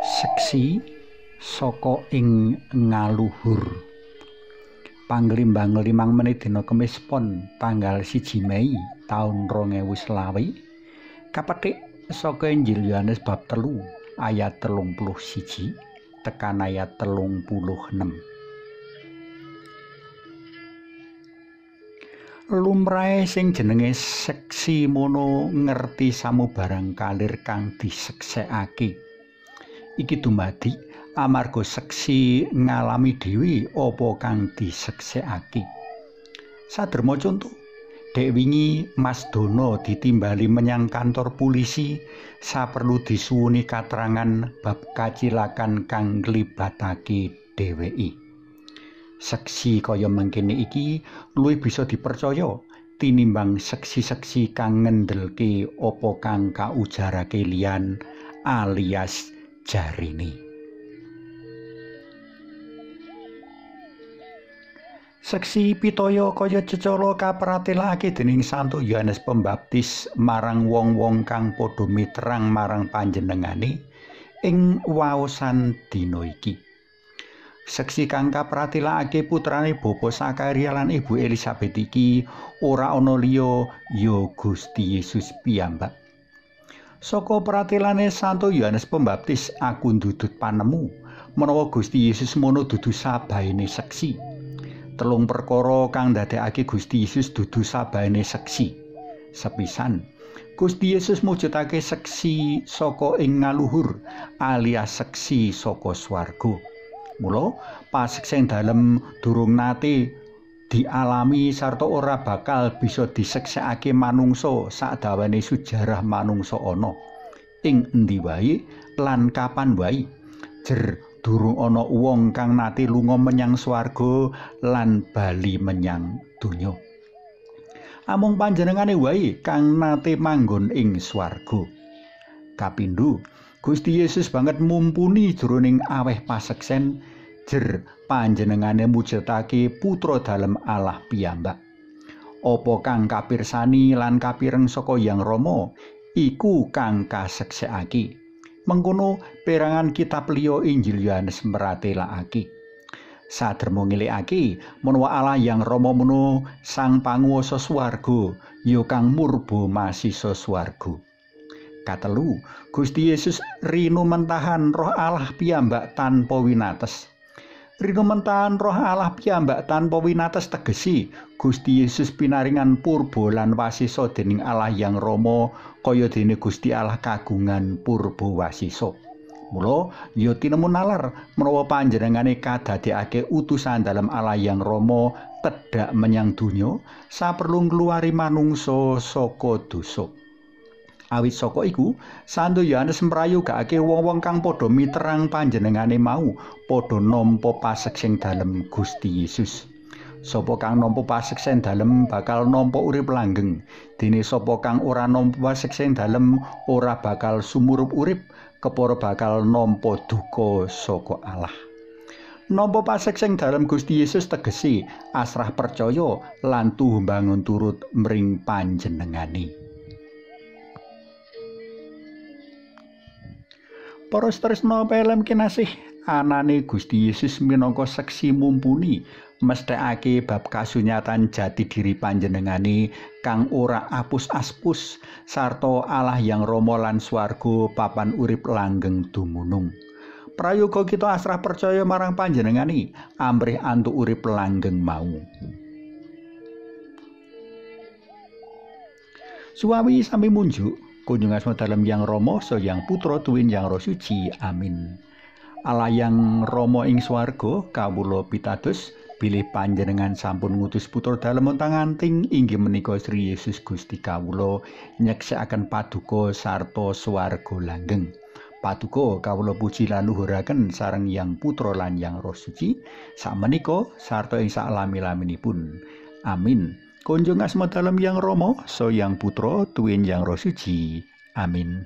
Seksi saka ing ngaluhur. Panglimbang 5 menit dina Kemis Pon tanggal 1 Mei taun 2020 kapethik saka Injil Yohanes bab 3 ayat 31 tekan ayat 36. Lumrahe sing jenenge seksi mono ngerti samubarang kalir kang diseksekake. Iki dumadi amarga seksi ngalami dhewe apa kang diseksekake. Saderma conto, dek wingi Mas Dono ditimbali menyang kantor polisi saperlu disuwuni katerangan bab kacilakan kang nglibatake dheweke. Seksi kaya mangkene iki luwih bisa dipercaya tinimbang seksi-seksi kang ngendelke apa kang kaujarake liyan alias jarine. Seksi pitaya kaya cecala kapratelake dening Santo Yohanes Pembaptis marang wong-wong kang padha miterang marang panjenengane ing waosan dina iki. Seksi kang kapratelake putrane Bapa Sakaria lan Ibu Elizabeth iki ora ana liya ya Gusti Yesus piyambak. Saka pratelane Santo Yohanes Pembaptis aku ndudut panemu menawa Gusti Yesus mono dudu sabaene seksi. Telung perkara kang ndadekake Gusti Yesus dudu sabaene seksi. Sepisan, Gusti Yesus mujudake seksi saka ing ngaluhur alias seksi saka swarga. Mula paseksen dalem durung nate dialami sarta ora bakal bisa diseksekake manungsa sakdawane sejarah manungsa ana ing endi wae lan kapan wae. Jer durung ana wong kang nate lunga menyang swarga lan bali menyang donya. Amung panjenengane wae kang nate manggon ing swarga. Kapindho, Gusti Yesus banget mumpuni jroning aweh paseksen jer panjenengane mujudake putra dalem Allah piyambak. Apa kang kapirsani lan kapireng saka Hyang Rama iku kang kaseksekake. Mengkono perangan kitab liya Injil Yohanes meratelakake. Saderma ngelingake menawa Allah Hyang Rama mono sang panguwasa swarga ya kang murba masisa swarga. Katelu, Gusti Yesus rinumentahan Roh Allah piyambak tanpa winates. Rinumentahan Roh Allah piyambak tanpa winates tegesi Gusti Yesus pinaringan purba lan wasisa dening Allah Hyang Rama kaya dene Gusti Allah kagungan purba wasisa. Mula ya tinemu nalar menawa panjenengane kadadekake utusan dalem Allah Hyang Rama tedhak menyang donya saperlu ngluwari manungsa saka dosa. Awit saka iku, Santo Yohanes mrayogakake wong-wong kang padha miterang panjenengane mau padha nampa paseksen dalem Gusti Yesus. Sapa kang nampa paseksen dalem bakal nampa urip langgeng, dene sapa kang ora nampa paseksen dalem ora bakal sumurup urip, kepara bakal nampa duka saka Allah. Nampa paseksen dalem Gusti Yesus tegese asrah percaya lan tuhu mbangun turut mring panjenengane. Para tresna pelem kinasih, anane Gusti Yesus minangka seksi mumpuni mesthekake bab kasunyatan jati diri panjenengane kang ora apus-aspus sarta Allah Hyang Rama lan swarga papan urip langgeng dumunung. Prayoga kita asrah percaya marang panjenengane amrih antuk urip langgeng mau. Suwawi sami munjuk. Kunjung asma dalem Hyang Rama, sa Hyang Putra tuwin Hyang Roh Suci. Amin. Allah Hyang Rama ing swarga, kawula pitados bilih panjenengan sampun ngutus putra dalem ontang-anting inggih menika Sri Yesus Gusti kawula nyeksekaken paduka sarta swarga langgeng. Paduka kawula puji lan luhuraken sareng Hyang Putra lan Hyang Roh Suci sakmenika sarta ing saklami-laminipun. Amin. Kunjung asma dalem Hyang Rama, sa Hyang Putra tuwin Hyang Roh Suci. Amin.